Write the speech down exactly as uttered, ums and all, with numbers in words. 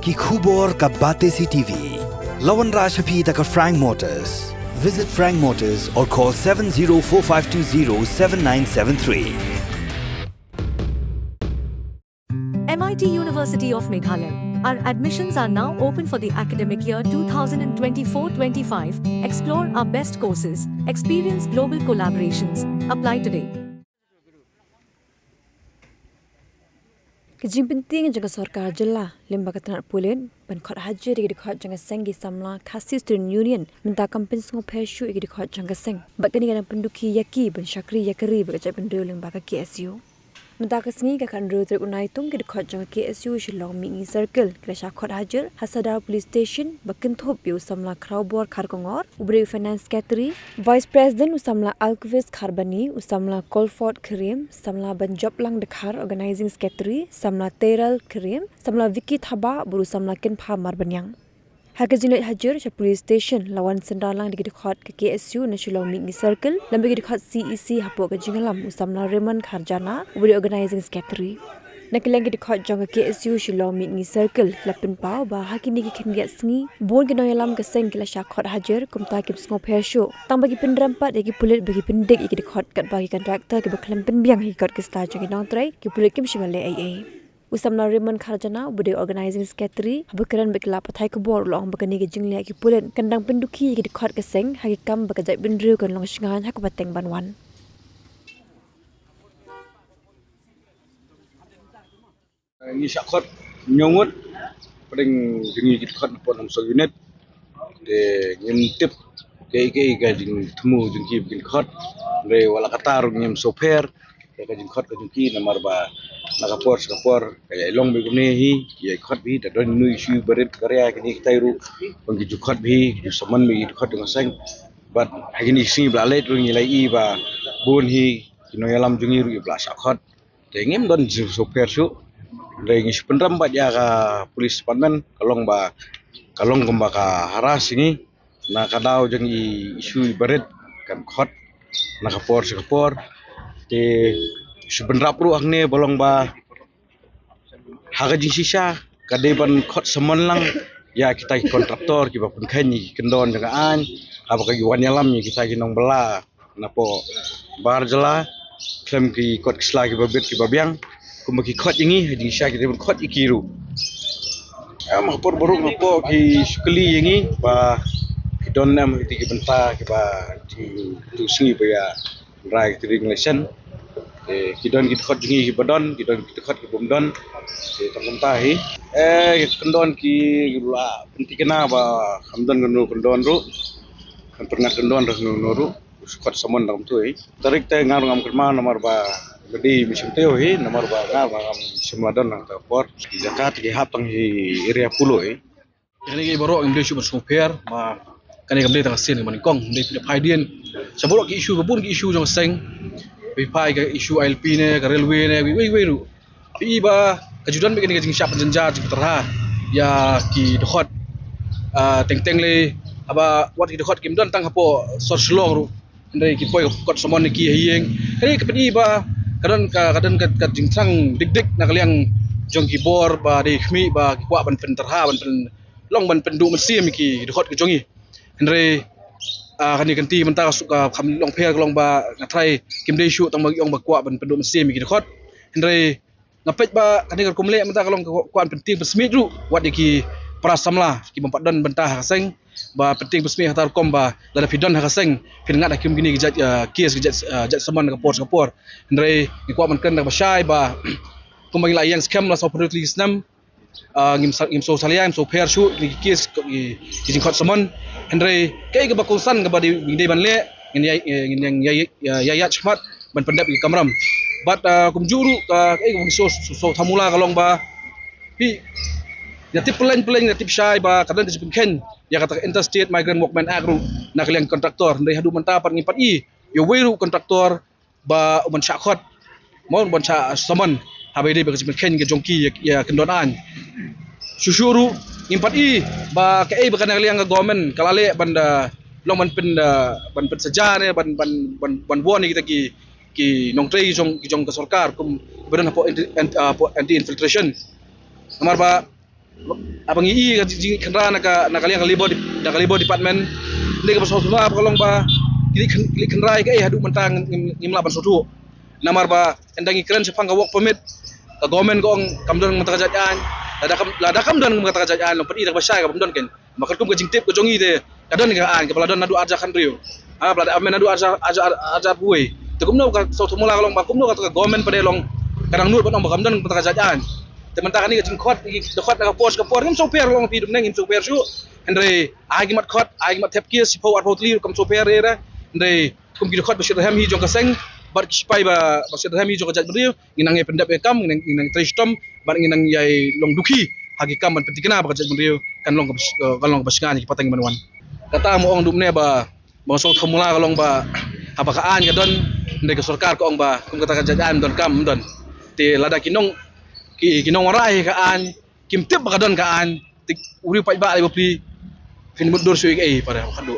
Ki khubor ka Batesi T V. La wanrah sha phi da ka Frank Motors. Visit Frank Motors or call seven zero four five two zero seven nine seven three. M I T University of Meghalaya. Our admissions are now open for the academic year two thousand twenty-four twenty-five. Explore our best courses, experience global collaborations. Apply today. Ka jingpyntieng jong ka sorkar jylla lyngba ka tnat pulit ban khot hajir ïa ki dkhot jong ka seng ki samla Khasi Student Union mynta kam pynsngewpher shuh ïa ki dkhot jong ka seng. Bad kane ka dang pyndukhi ïa ki ban shakri ïa ka ri bad ka jaitbynriew lyngba ka K S U. Mynta ka sngi ka khathynriew tarik u Naitung ki dkhot jong ka K S U Shillong Mihngi Circle ki la shah khot hajir ha Sadar Police Station ba kynthup ïa u samla Khrawbor Kharkongor uba dei u Finance Secretary, Vice President u samla Alkvis Kharbani, u samla Colford Kyriem, samla Banjoplang Dkhar, Organizing Secretary, samla Teral Kyriem, samla Vicky Thabah bad u samla Kynpha Marbaniang. Ha ka jingleit hajir sha Police Station la wan synran lang da ki dkhot ka K S U na Shillong Mihngi Circle lem bad ki dkhot C E C hapoh ka jingïalam u samla Raymond Kharjana uba dei Organizing Secretary. Na ka liang ki dkhot jong ka K S U Shillong Mihngi Circle ki la pynpaw ba ha kine ki khyndiat sngi bun ki nongïalam ka seng ki la shah khot hajir kumta kim sngewpher shuh tang ba ki pynrem pat ïa ki pulit ba ki pyndik ïa ki dkhot katba ki contractor kiba khlem pynbiang ha ki kot ki sla jong ki nongtrei ki pulit kim shym la leh ei ei. U samla Raymond Kharjana uba dei Organizing Secretary haba kren bad ki lad pathai khubor u la ong ba kane ka jingleh ki pulit kan dang pyndukhi ïa ki dkhot ka seng ha ki kam ba ka jaitbynriew kan long shngaiñ ha kaba teng ban wan. Ngi shah khot hynñiew ngut pdeng jong ngi ki dkhot na Pdeng Song Unit. Te ngim tip kaei kaei ka jingthmu jong ki ba kin khot. Hynrei wat la katta ruh ngim sngewpher ïa ka jingkhot ka jong ki namar ba na ka por sha ka por ka ïai long beit kumne hi, ki ïai khot beit, da don inu issue barit baria kine kitai ruh ban ki ju khot beit, ki ju summon beit ki dkhot jong ka seng. Bad ha kine ki sngi ba la leit ruh ngi la ïohi ba bun hi ki nongïalam jong ngi ruh ba la shah khot. Te ngim don jingsngewsih shuh. Hynrei ngi shu pynrem bad ïa ka police department, ka long ba, ka long kumba ka harass ïa ngi na ka daw jong i issue iba rit kan khot na ka por sha ka por. Te shu pynrem ruh hangne ba long ba ha ka jingshisha ka dei ban khot summon lang ïa kita ki contractor kiba pynkheiñ ïa ki kyndon jong ka aiñ, haba ki wan ïalam ïa kita ki nongbylla napoh bar jylla, khlem ki kot ki sla kiba bit kiba biang, kumba ki khot ïa ngi, ha jingshisha ki dei ban khot ïa ki ruh. Em, ha por baroh hapoh ki shu kylli ïa ngi ba ki don ne em ha kiti ki bynta kiba, ki tu sngi ba ïa rai ki trading license. Te ki don ki dkhot jong ngi kiba don, ki don ki dkhot ki bym don. Te tang kumta hi. Eh, ki kyndon ki la pynthikna ba kam don kano kyndon ruh. Kam pynngad kyndon ruh kano kano ruh. Khot summon da kumta hi. Tarik te nga ruh ngam kynmaw namar ba ba dei mynsiem taïew hi namar ba nga ruh ngam shym la don na kata ka por. Jaka te ki hap tang hi area pulo hi. Kane ka baroh ngim dei shuh ban sngewpher ba kane kam dei tang ka sien kaba nyngkong, kam dei phi da phai dien. Sa baroh ki issue, ka bun ki issue jong ka seng. Phi phai ka issue I L P ne, ka railway ne, wei wei wei ruh. Phi i ba ka ju don beit kane ka jingshah pynjynjar jingpynterha ïa ki dkhot. Ah, teng teng lei haba wat ki dkhot kim don tang hapoh sor Shillong ruh. Hynrei ki poi khot summon ïa ki ha ïing. Hynrei ka pyni ba ka don ka, ka don ka, ka jingthrang dik dik na ka liang jong ki bor ba dei khmih ba ki kwah ban pynterha ban pyn long ban pynduh mynsiem ïa ki dkhot ki jong ngi. Hynrei, ah, kane ka kynti mynta ka suk ka kham long pher ka long ba nga tharai kim dei shuh tang ba ki ong ba kwah ban pynduh mynsiem ïa ki dkhot. Hynrei nga peit ba kane ka rukom leh mynta ka long ka kwah ban pyntieng pynsmiej ruh wat ïa ki para samla ki bym pat don bynta ha ka seng ba pyntieng pynsmiej ha kata rukom ba lada phi don ha ka seng phin ngat ha kum kine ki jait, ah, case ki jait, ah, jait summon ka por sha ka por. Hynrei nga kwah ban kren da kaba shai ba kumba ngi la ïeng skhem la sawphew hynriew tylli ki snem, ah, ngim sa-, ngim sngewsalia, ngim sngewpher shuh ïa ki case ki, ki jingkhot summon. Hynrei kaei kaba kongsan kaba dei, ngin dei ban leh, ngin ïai, eh, ngin ïai, ïai, ïai, ïai ïaid shakhmat ban pyndep ïa ki kamram. Bad, ah, kumjuh ruh ka, kaei kaba ngi sngew, sngew, sngewthuh mula ka long ba phi ïa tip pyllein pyllein, ïa tip shai ba ka don ka jingpynkheiñ ïa kata ka Interstate Migrant Workmen Act ruh na ka liang contractor. Hynrei haduh mynta pat ngim pat i ïa uwei ruh contractor ba u ban shah khot, mo, u ban shah summon haba ïadei bad ka jingpynkheiñ ka jong ki ïa, ïa kyndon aiñ. Shuh shuh ruh ngim pat i ba kaei ba ka na ka liang ka government ka la leh ban da long ban pyn, ah, ban pynsaja ne ban, ban, ban, ban warn ïa kita ki, ki nongtrei ki jong, ki jong ka sorkar kum ba don hapoh anti, anti, ah, hapoh anti infiltration. Namar ba Haba ngi ïohi ka jingkhynra na ka, na ka liang ka Labour Dep-, na ka Labour Department, ne kaba sngewthuh ba ka long ba ki leit khyn-, ki leit khynra ïa kaei haduh mynta ngim, ngim lah ban sngewthuh. Namar ba ynda ngi kren shaphang ka work permit, ka government ka ong kam don kata ka jait aiñ. Lada kam, lada kam don kata ka jait aiñ, long pat i da kaba shai kaba ym don kein. Ba katkum ka jingtip ka jong ngi te ka don ka aiñ kaba la don naduh arhajar khathynriew. Ha, ba la da amend naduh arhajar, arhajar, arhajar arphew wei. Te kumno ka South Mawla ka long ba kumno kata ka government pat de long ka dang nud ban ong ba kam don kata ka jait aiñ. Te mynta kane ka jingkhot, dkhot na ka por sha ka por, ngim sngewpher, long phi dum ne ngim sngewpher shuh. Hynrei ai ki mat khot, ai ki mat thep case shiphew arphew tylli ruh kam sngewpher re re. Hynrei kum ki dkhot ba shitrhem hi jong ka seng bad ki sipai ba, ba shitrhem hi jong ka jaitbynriew, ngi nang ïai pyndep ïa kam, ngi nang, ngi nang trei shitom bad ngi nang ïai long dukhi ha ki kam ban pynthikna ba ka jaitbynriew kan long kaba sh-, kan long kaba shngaiñ ha ki pateng ban wan. Kata mo ong dum ne ba, ba nga sngewthuh mula ka long ba haba ka aiñ ka don, hynrei ka sorkar ka ong ba kum kata ka jait aiñ ym don kam ym don. Te lada ki nong, ki, ki nongwanrah ïa ka aiñ kim tip ba ka don ka aiñ, te u riew paidbah lei bapli phin mutdur shuh ïa kaei para khadduh.